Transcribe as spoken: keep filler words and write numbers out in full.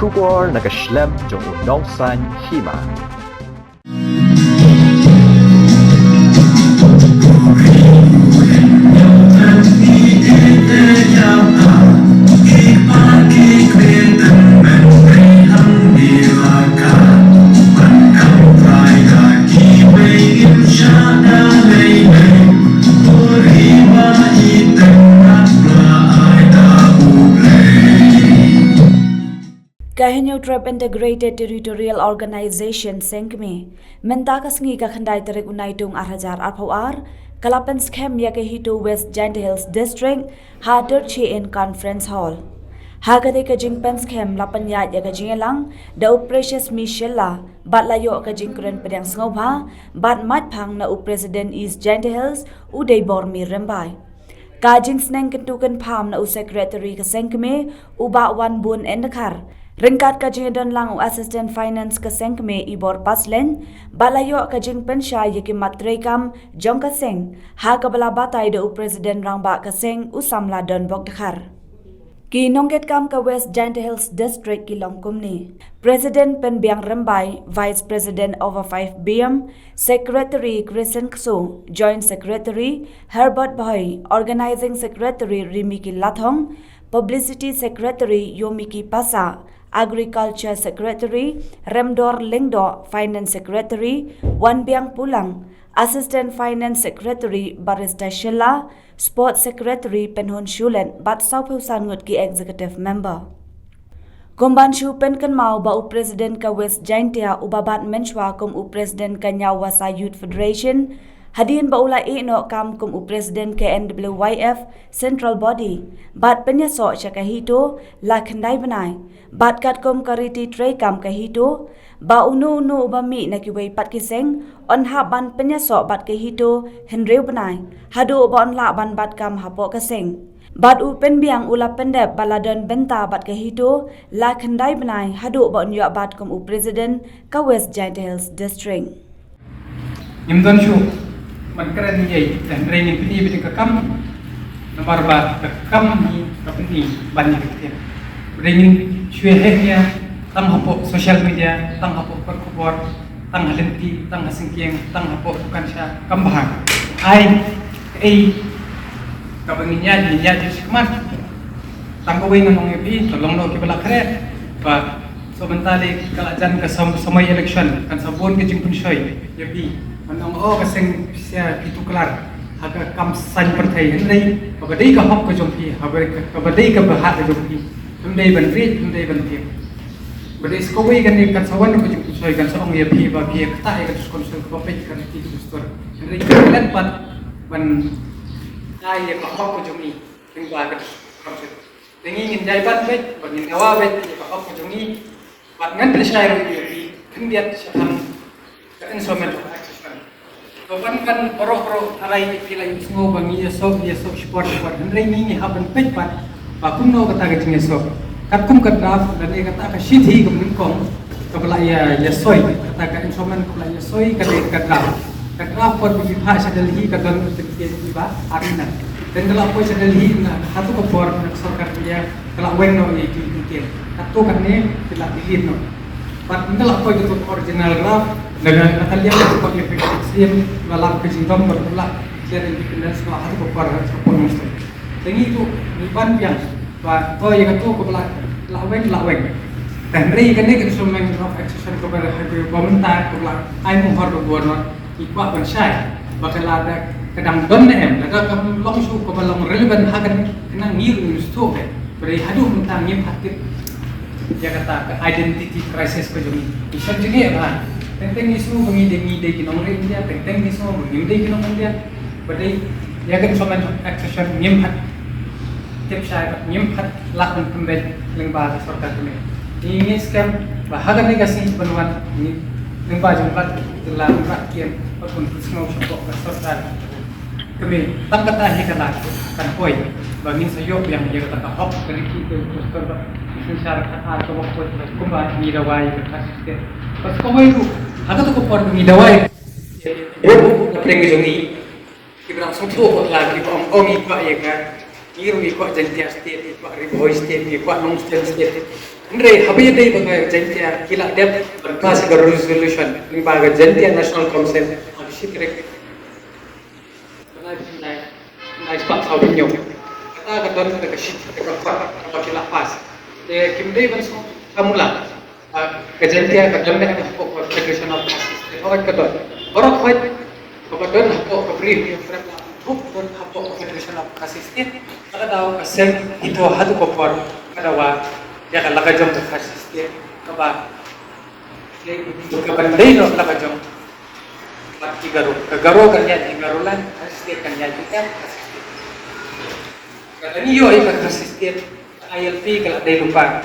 Khubor na ka shlem jong u nongsan hima. Ka Hynñiewtrep Integrated Territorial Organization Seng Kmie, mynta ka sngi ka khyndai tarik u Naitung ar hajar arphew ar, ka la pynskhem ïa ka HITO West Jaintia Hills District ha Durchie Inn Conference Hall. Ha katei ka jingpynskhem la pynïaid ïa ka jingïalang da u Precious Michelle, bad la ïoh ka jingkren pdiang sngewbha bad maitphang na u President East Jaintia Hills, u Deibormi Rymbai. Ka jingsneng kyntu kynpham na u Secretary ka Seng Kmie, u Bah Wanbun Endekhar. Ryngkat ka jingdon lang u Assistant Finance ka Seng Kmie, Ibor Paslein, bad la ïoh ka jingpynshai ïa ki mat treikam jong ka seng, ha kaba la batai da u President Rangbah ka seng, u Samla Donbok Dkhar. Ki nongkitkam ka West Jaintia Hills District ki long kumne: President Pynbiang Rymbai, Vice President Over five B M, Secretary Christian Kso, Joint Secretary Herbert Bhoi, Organizing Secretary Rimiki Lathong, Publicity Secretary Yomiki Pasa, Agriculture Secretary Remdor Lyngdoh, Finance Secretary Wanbiang Pulang, Assistant Finance Secretary Barrister Sheila, Sports Secretary Pynhun Shulet, bad sawphew san ngut ki Executive Member. Kumban shu pynkynmaw ba u President ka West Jaintia, u Bah Bat Mynshuwa, kum u President ka Nyaw Wasa Youth Federation, hadien ba u la ïeh noh kam kum u President ka N W Y F Central Body, bad pynïasoh sha ka HITO la khyndai bnai, bad katkum ka riti treikam ka HITO, ba uno uno uba mih na kiwei pat ki seng un hap ban pynïasoh bad ka HITO hynriew bnai, haduh ba un lah ban bat kam hapoh ka seng. Bad u Pynbiang u la pyndep ba la don bynta bad ka HITO la khyndai bnai, haduh ba un ïoh bat kum u President ka West Jaintia Hills District. Ngim don shuh ban kren ïa i, hynrei ngin pyni beit ïa ka kam. Namar ba ka kam hi ka pyni ban ïa ka ktien. Hynrei ngin shu heh ïa, tang hapoh social media, tang hapoh kot khubor, tang ha lynti, tang ha syngkien, tang hapoh dukan sha, kam bha. Ai, ei, kaba ngin ïaid, ngin ïaid shakhmat. Tang kawei ngan ong ïa phi, to long noh kiba la khreh. Ba shu mynta lei ka la jan ka sam-, samoi election, kan sa bun ka jingpynshoi ïa phi. Ban ong, oh, ka seng pisa phi tuklar ha ka kam saiñ pyrthei, hynrei kaba dei ka hok ka jong phi, kaba dei ka, kaba dei ka bhah ka jong phi, phim dei ban rit, phim dei ban tieng. Ba dei sa kawei kane kan sa wan ka jingpynshoi, kan sa ong ïa phi ba phi ïa ktah ïa ka jingpynshoi kaba peit ka riti ka dustur. Hynrei ka klet pat ban ai ïa ka hok ka jong ngi lyngba ka jingpynshoi. Te ngi ngin ïai ban beit, ba ngin dawa beit ïa ka hok ka jong ngi. Bad ngan pynshai ruh ïa phi khyndiat shaphang ka instrument of accession. To ban ban baroh baroh tharai phi la ïohsngew ba ngi ïasoh, ïasoh shipor shipor. Hynrei ngi ngi hap ban peit pat ba kumno kata ka jingïasoh. Katkum ka draft lane kata ka shithi kaba nyngkong kaba la ïa, ïasoi, kata ka instrument kaba la ïasoi ka dei ka draft. Ka draft por ba ngi phah sha Delhi ka don u tymmen ba ar nang. Te nga la poi sha Delhi na hato ka por na ka sorkar India ka la weng noh ïa ki detail. Kato kane ki la delete noh. Bad nga la poi kato ka original draft na ka, na ka liang ka Republic of Siem, la lam ka jingdom bad la declare independence noh hato ka por ha ka por Mustang. Te ngi tu ngi pan biang ba to ïa kato kaba la, la weng, la weng. Te hynrei kane ka instrument of accession kaba ha ka, ba mynta kaba la ai mohor ka Governor, ngi kwah ban shai ba ka la da ka dang don ne em, lada kam long shuh kaba long relevant ha kane, kane ngi ruh ngin sngewthuh. Ba dei haduh mynta ngim pat tip ïa kata ka identity crisis ka jong ngi. Ngi shem jingeh bha. Teng teng ngi sngew ba ngi dei, ngi dei ki nong India, teng teng ngi sngew ba ngim dei ki nong India. Ba dei ïa ka instrument of accession ngim pat tip shai bad ngim pat lah ban pynbeit lyngba ka sorkar kmie. Ngi, ngi skhem ba ha kane ka sngi ban wan ngi lyngba jong Lat Jylla, Lat Khyndiat, bad ban pynsngew shapoh ka sorkar kmie. Tang kata hi ka lad kan poi ba ngin sa ïoh biang ïa kata ka hok ka riti ka dustur bad ka synshar ka ar kaba poi kumba ngi dawa ïa ka khasi state. Bad kawei ruh ha kata ka por ngi dawa ïa ka teng jong ngi. Kiba dang sngewthuh la kiba ong ong ïa ka Ngi ruh ngi kwah Jaintia State, ngi kwah Ri Bhoi State, ngi kwah Nongstoiñ State. Hynrei haba ïadei bad ka Jaintia ki la dep ban pass ïa ka resolution lyngba ka Jaintia National Council ha ka shi tarik. Kata ka dei, kata ka don kata ka shi, kata ka kot kaba ki la pass. Te kim dei ban sngewthuh sha mula. Ah, ka Jaintia ka don ne em hapoh ka Federation of Khasi State? Hooid ka don. Baroh khoit kaba don hapoh ka Bri Hynñiewtrep la thup don hapoh ka Federation of Khasi State. Ka daw ka seng ito haduh ka por ka dawa ïa ka la ka jong ka Khasi State kaba, kaban dei noh la ka jong bad ki Garo. Ka Garo kan ïaid ki Garoland, Khasi State kan ïaid ki Khasi State. Ka ngi ïoh ïa ka Khasi State, I L P ka la dei lypa.